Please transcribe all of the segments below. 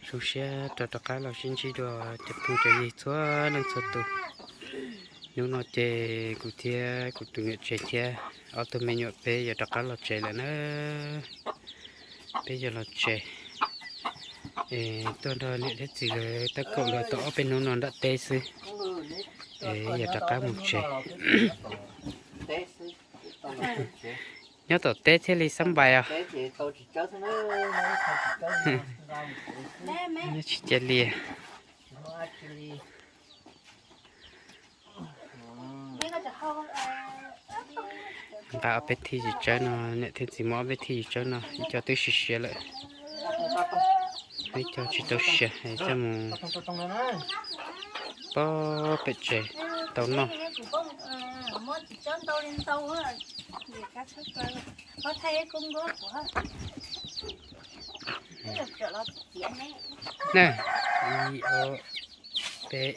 Zoo siab rov rov qab los sib ntsib dua cov phooj cov ywg txhua leej txhua tus. Hnub no ces kuv thiab kuv tus niam tsev thiab ob tug me nyuam peb yuav rov qab los tsev lawm na. Peb yuav los tsev es tuaj nrog niam thiab txiv lawv tab kaum los tau ob peb hnub no nram teb xwb es yuav rov qab mus tsev. Nyob tom teb thiaj li xab npais os. Nyob tsis cia li. Nqa ob peb thij txiv tsawb no, niam thiab txiv muab ob peb thij txiv tsawb no, ib co twb siav siav lawm, ib co tsis tau siav es coj mus pov pem tsev tau noj. Na, ib, ob, peb.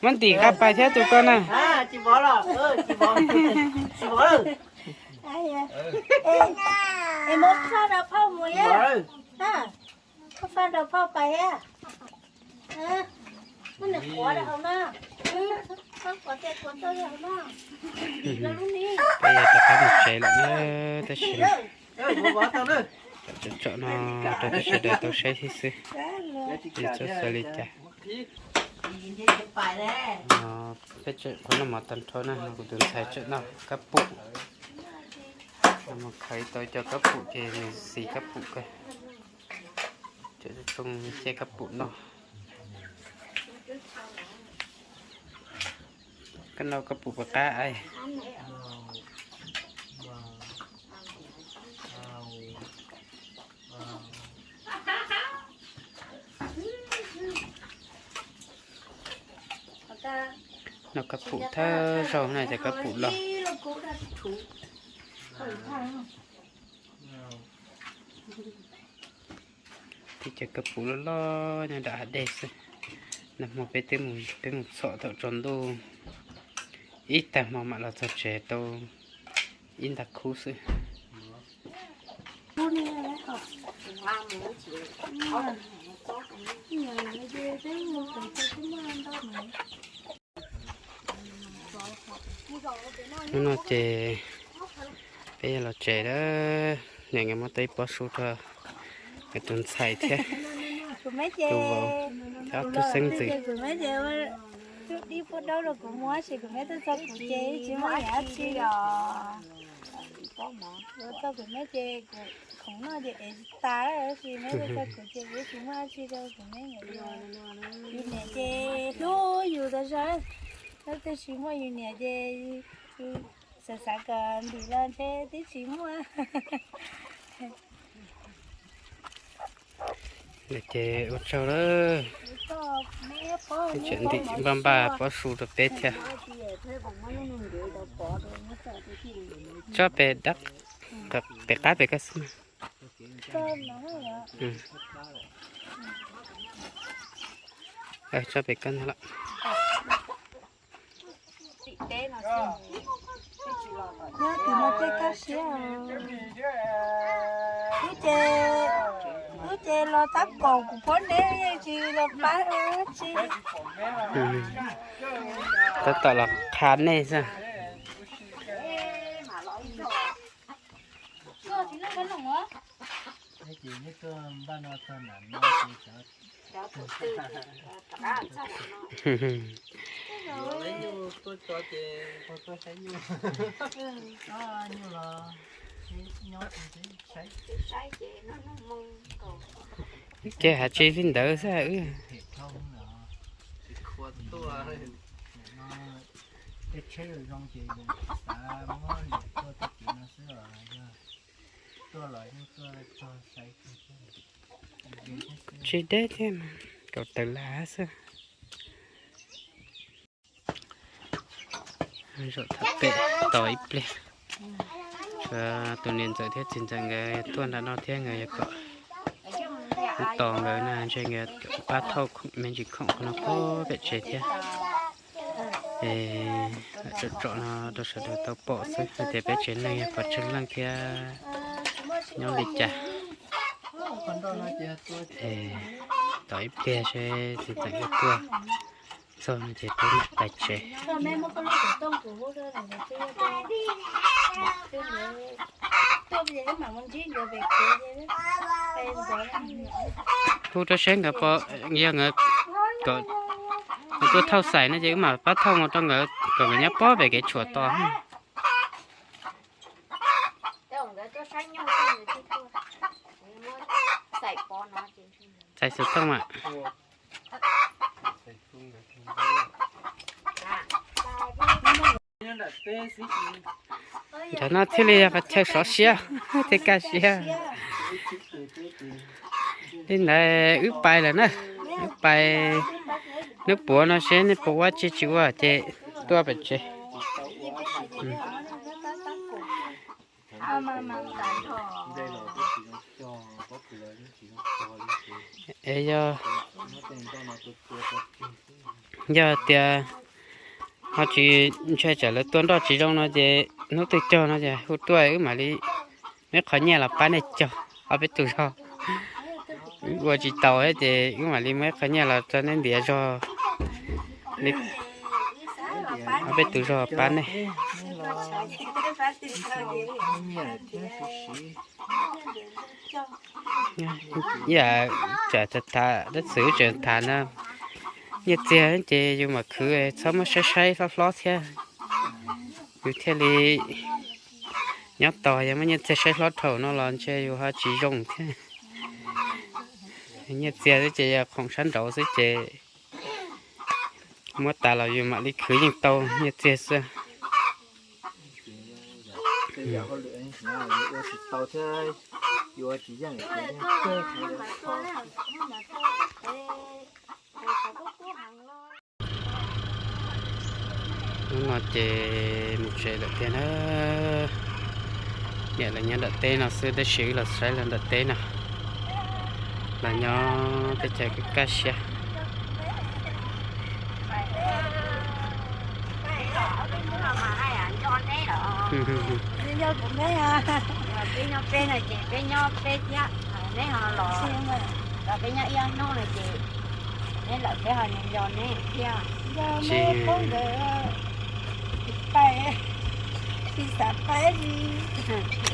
Muab ntim qab pais thiab tus ko na. Muab phauj rau phauj mus thiab. Phauj rau phauj pais thiab. Muab nws quav rau hauv no. Muab quav tej quav tau rau hauv no. Ntim rau lub ni. Peb yuav rov qab mus tsev lawm na, tab sis tsom tsom no rau peb sawv daws tau saib xwb xwb, tsis txawj xav li cas. Peb tseem qhuav noj mov tag nrho na, kuv tus ntxhais tseem noj kab pum, mus khaws tau cov kab pum ces nws xis kab pum kawg. Tseem tsoo ciaj kab pum noj. Koj noj kab pum puas qab? Noj kab pum thawj zaug na ces kab pum loj. Tib cov kab pum loj loj nyob nram hav dej xwb. Nag hmo peb twb mus, peb mus txhom thaum tsaus ntuj ib tag hmo mam los txog tsev tau ib ntag khub xwb. Hnub no ces peb yuav los tsev lawm, niam nkawd muab tau ib pob su rau nkawd tus ntxhais thiab tus vauv, ob tug xeeb ntxwv. Dib pub daub rau kuv muab, tab sis kuv meb tuaj txog kuv ces tsis muaj yam dab tsi os. Yuav txog kuv meb ces kuv khoom noj ces ev tsis tas, tab sis meb tuaj txog kuv ces kuv tsis muaj dab tsi rau kuv meb nkawd li. Yus niam ces hlub yus tas zog, tab sis tsis muaj yus niam ces xav xav kom ntim los ntshe twb tsis muaj. Ces ua tsaug lawm. Tseem ntim npaj npaj pob su rau peb thiab. Tsob pem dab, pem qab pem koj xwb na. Tsob pem koj ntag lawm. Nyob tim no tej kaj siab. Wb ces, wb ces los tab kaum kuv phob neb yeej tsis los pab tsi. Tab tom los qha nej xwb. Ces hais tsis li ntawd xwb wb. Tsis deb thiab, kaum tawm lab xwb. Zaum thav pem tos ib pliag, tus niam ntxawm thiab txiv ntxawm nkawd tuaj nram no thiab nkawd yuav kom tos nkawd na, ntshe nkawd pab thauj khoom me ntsis khoom qhov no puag pem tsev thiab. Es tsom tsom no rau sawv daws tau pom xwb hais tias peb tsev neeg yog pov tseg leej thiab nyob li cas. Tos ib pliag seb txiv ntxawm nkawd tuaj txog no ces peb mam pais tsev. Hu rau seb nkawd, yog nkawd kom tuaj thauj xais no ces wb mam pab thauj mus rau nkawd kom nkawd nyob puag pem kev tshuam tos. Xais xov tooj mas. Ntawm no thiaj li yog qhov chaw sov siab thiab kaj siab. Li ntawd wb pais lawm na, wb pais hnub puav no seb nej puas ua tsi tsis ua ces tuaj pem tsev. Es yog, yog tias ho tsis ntshai tsam lawv tua nroj tsis zoo no ces hnub twg cog no ces hu tuaj wb mam li muab ib qho nyiaj los pab nej cog ob peb tus zog. Wb ua tsis taus thiab ces wb mam li muab ib qho nyiaj los rau nej ntiav zog li ob peb tus zog pab nej. Yam tsam tham dab txwv tseem tham no, nyiaj txiag ces yus mam khwv txhob muab saib saib hlob hlob thiab. Yus thiaj li nyob tos, yog muab nyiaj txiag saib hlob dhau no los ntshe yus ho tsis zoo thiab. Nyiaj txiag xwb ces yog khoom sab nraud xwb ces muab tas los yus mam li khwv yeej tau nyiaj txiag xwb. Hnub no ces mus tsev lawm tiag na. Niam lawv nyob nram teb no xwb tab sis wb los saib lawv nram teb no. Los nyob teb chaws kaj siab. Peb nyob peb no ces peb nyob peb thiab, neb ho los, los peb nyob ib ob hnub no ces neb lawm peb ho nco neb thiab. Tsis pais, tsis xav pais li.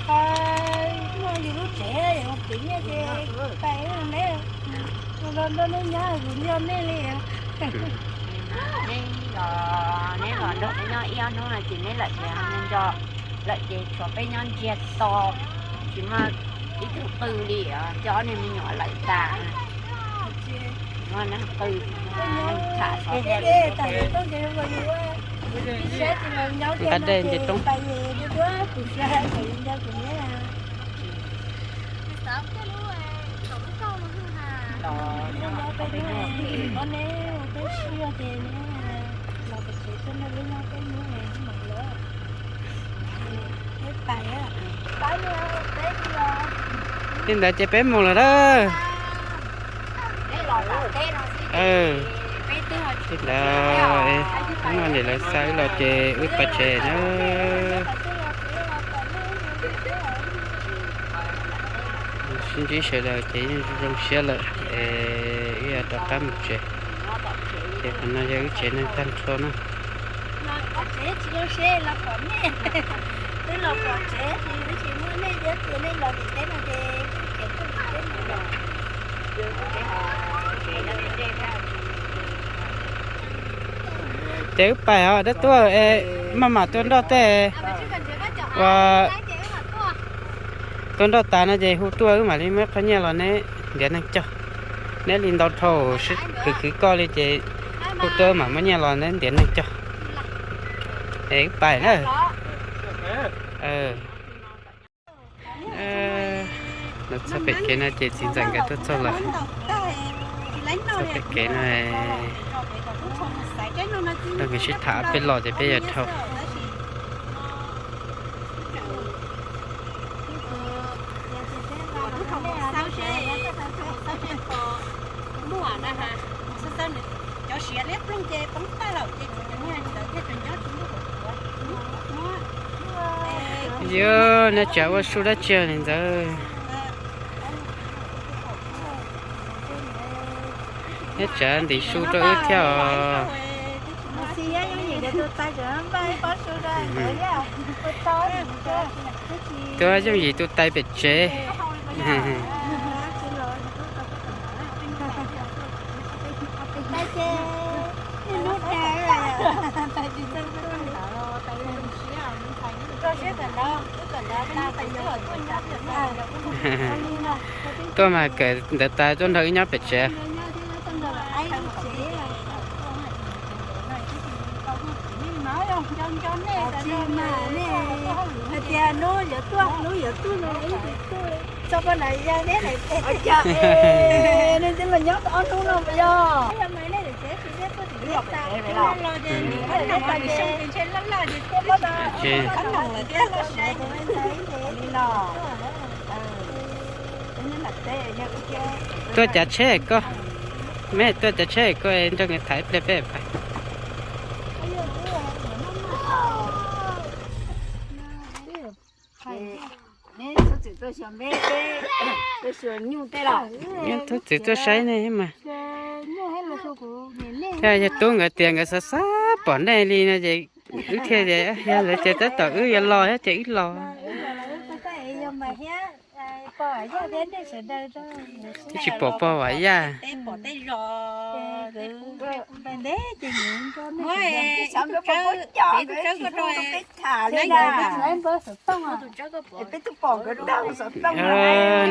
Pais, no yus lub tsev yus tus nyiaj ces pais neb, nrog neb nyob yus nco neb li. Neb los, neb los nrog peb nyob ib ob hnub no ces neb lawm ces nco, lawm ces tshuav peb nyob ntsiag to, tsis muaj ib tug qw li, coj ob niag me nyuam lawm tas. Muaj neeg qw, neeg tham xov tooj. Nqa dej nce roob. Li ntawd ces peb mus lawm na. Li ntawd, hnub no niam lawv xa wb los ces wb pais tsev na. Sib ntsib sawv daws ces yeej zoo siab lawm es wb yuav rov qab mus tsev. Ces qhov no yog wb tsev neeg tag nrho na. Ces wb pais os dab tuaj, maj mam tua nroj tej, ua tua nroj tas no ces hu tuaj wb mam li muab qhov nyiaj los neb ntiav neeg cog. Neb li ntau dhau sib khwv khwv koj li ces hu tuaj wb mam muab nyiaj los neb ntiav neeg cog. Es wb pais na. Los txog pem kev no ces txiv ntxawm nkawd tuaj txog lawm. Txog pem kev no, rau nkawd sib tham peb los ces peb yuav dhau. Yog neb tseem ua su dab tsi li ntxawd? Neb tseem ntim su rau wb thiab os. Twb yooj yim tus tais pem tsev. Tuaj mas kawm ntawv tas tuaj nrog wb nyob pem tsev. Hais tias hnub yuav tuaj, hnub yuav tuaj no, ib tug tuaj txog poj niam yog neb, nej twb los nyob tau ob hnub no puas yog? Tuaj cav tsheb koj, meb tuaj cav tsheb koj nrog nkawd tham ib pliag peb pais. Neb tub txwm tuaj saib nej mas. Thiab yog tub nkawd tias nkawd xav xav pom nej li no ces wb thiaj tias yog lawv ces tab tom wb yuav los thiab ces wb los. Twb tsis pom pog Vam Yaj.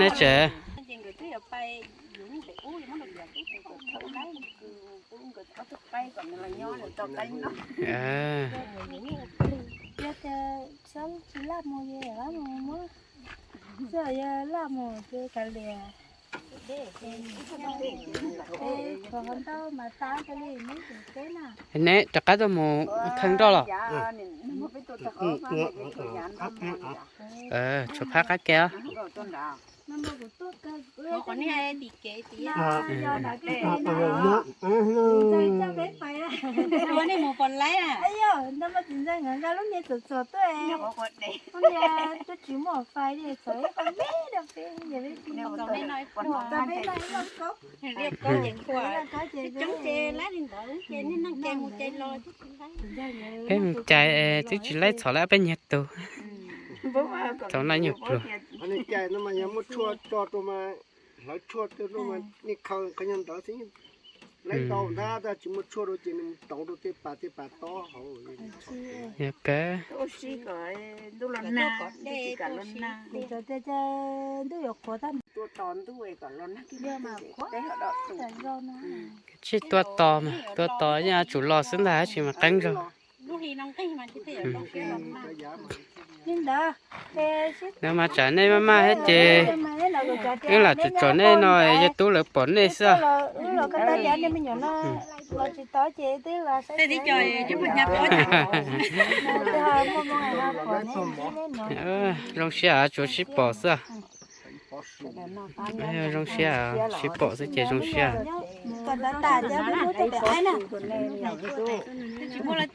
Neb tsev. Neb rov qab tuaj mus khaws nroj los? Tshuav phab qab ke os. Peb mus cais twb tsis laib txhom lawm peb nyiag tug. Tau noj nyuag pluag. Hlawv tshuaj, nej khaws qhov nyuag ntawd xwb, laib ntau ntag, tab tsis muaj tshuaj rau ces nws mus rauv rau tej pas tej pas tob hauv. Yog kawg. Tsij tuaj tos mas, tuaj tos yeej yuav tsum los xwb ntag, tab sis mas qeeb zog. Nws mas tsam nej maj maj thiab ces wb lam tsom tsom nej no, yog tub lawv pom nej xwb. Zoo siab tsuav sib pom xwb. Zoo siab, sib pom xwb ces zoo siab.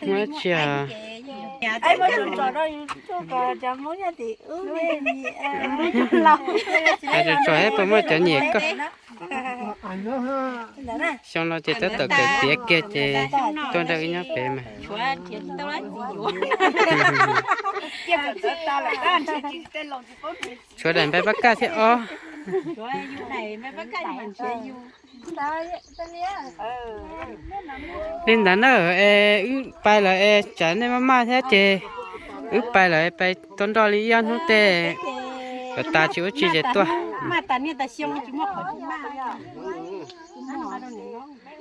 Muab tsia. Hais tso tso thiab puas muaj cov nyiam koj. Xyoo no ces tab tom kawm tiav kiag ces tuaj nrog wb nyob pem mas. Tshuav daim npais pab kaj thiab os. Li ntawd na, es wb pais lawm es tsam nej maj maj thiab ces wb pais lawm, pais tua nroj li ib ob hnub tej, kom tas tsis ua tsi ces tuaj.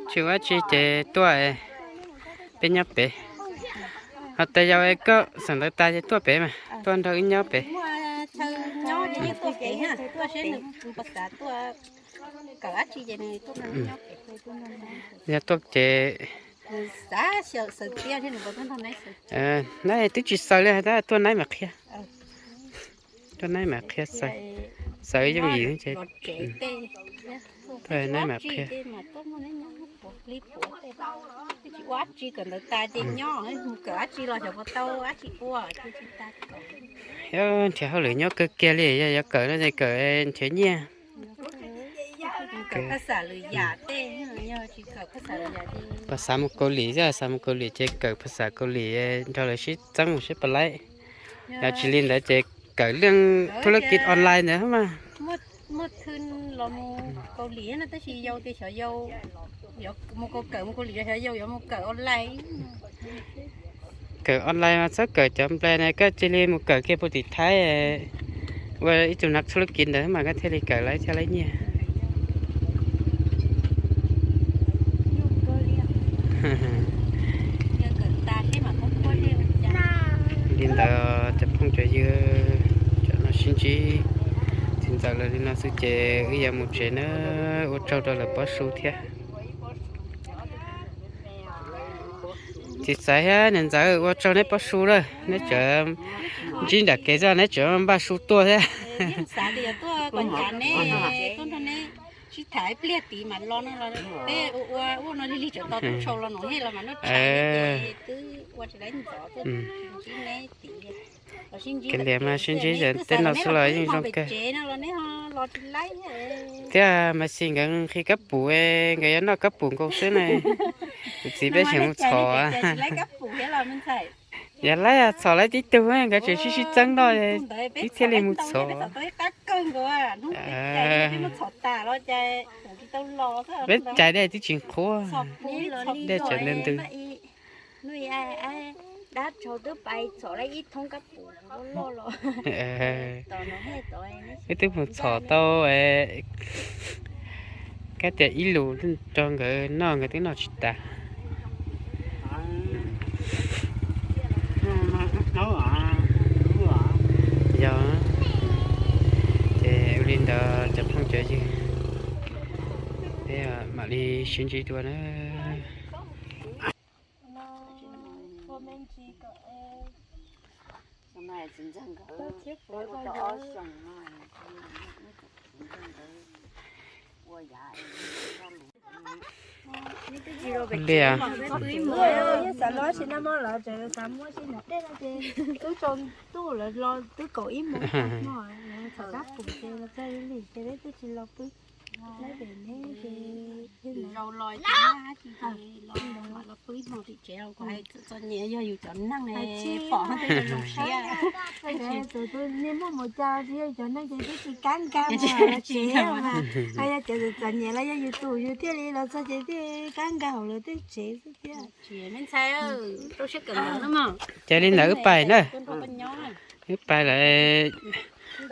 Tsis ua tsi ces tuaj, peb nyob pem. Ho tas yau es koj xeem ntawv tas ces tuaj pem mas, tuaj nrog wb nyob pem. Tuaj seb nws puas xav tuaj kawm dab tsi ces nws tuaj nyob. Yog tuaj ces xav xaws tiab thiab nws puas tuaj nrog neb xaws. Neb twb tsis xaws li, tab tuaj neb mam qhia. Tuaj neb mam qhia xaws. Xaws yooj yim ces tuaj neb mam qhia. Nrhiav hauj lwm nyob kawg kiag li, yog yuav kawm no ces kawm nrhiav nyiaj. Phas xas Kaus Lim xwb, phas xas Kaus Lim ces kawm phas xas Kaus Lim nrog lawv sib txeeb mus seb puas laib. Yog tsis li ntawd ces kawm leej thu lab kis online ntawd mas. Muaj thwj los mus Kaus Lim no tab sis yau tias xyov yau mus kawm, mus Kaus Lim xyov yau yuav mus kawm online. Kawm online mas txhob kawm cov nplai na, koj cia li mus kawm kiag puag tim Thaib, ua ib tug nas thu lab kis ntawd mas koj thiaj li kawm laib thiaj laib nyiaj. Li ntawd cov phooj cov ywg, cov no sib ntsib txiv ntxawm lawv li no xwb ces wb yuav mus tsev na, ua tsaug rau lawv pob su thiab. Txiv Xaiv thiab niam ntxawm ua tsaug neb pob su lawm, neb tseem ntsib nram kev zoj neb tseem npaj su tuaj thiab. Sib tham ib pliag tid mas los no los peb ua ua no lig lig tsam tau tub sau los no los mas noj tshais twb ua tsis laib ntxov tuaj ntsib neb tid. Kev liam mas sib ntsib tej no xwb los yeej zoo kawg. Thiab mas xis nkawd nqhis kab pum, nkawd yuav noj kab pum nkaus xwb na. Kuv txiv peb tseem mus txhom. Yog laib txhom laib tib tug, nkawd tseem sib sib txeeb noj, wb thiaj li mus txhom. Peb cais dej twb tsis qhuav, dej tsam ntws ntws. Dab tshau twb pais txhom laib ib thoob kab pum loj loj los. Wb twb mus txhom tau, kab tias ib lus rau nkawd noj nkawd twb noj tsis tas. Yog, ces ua li ntawd cov phooj cov ywg, peb mam li sib ntsib dua na. Li, xav los sis nag hmo los tseem xav muab sis nram dej no ces twb tsaus ntuj lawm los twb kaum ib moos no, txhom kab pum ces los txog li ces peb twb tsis los pw. Neb ces neb ces zaus los los pw ib hmos tim tsev, kuv hais txom nyem yog yus cov neeg pom no tej zoo siab. Niag muaj mus cas tsis yog cov neeg ces twb tsis kab nkag los tsev mas, yog cov txom nyem los yog yus tus yus thiaj li los txog ces thiaj kab nkag hauv lawv tej tsev xwb thiab. Ces li ntawd wb pais na, wb pais lawm,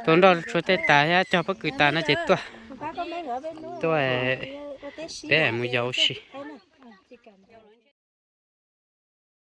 tua nroj tshuav tej tas thiab cog pob kws tas no ces tuaj, tuaj, peb mus yos ua si.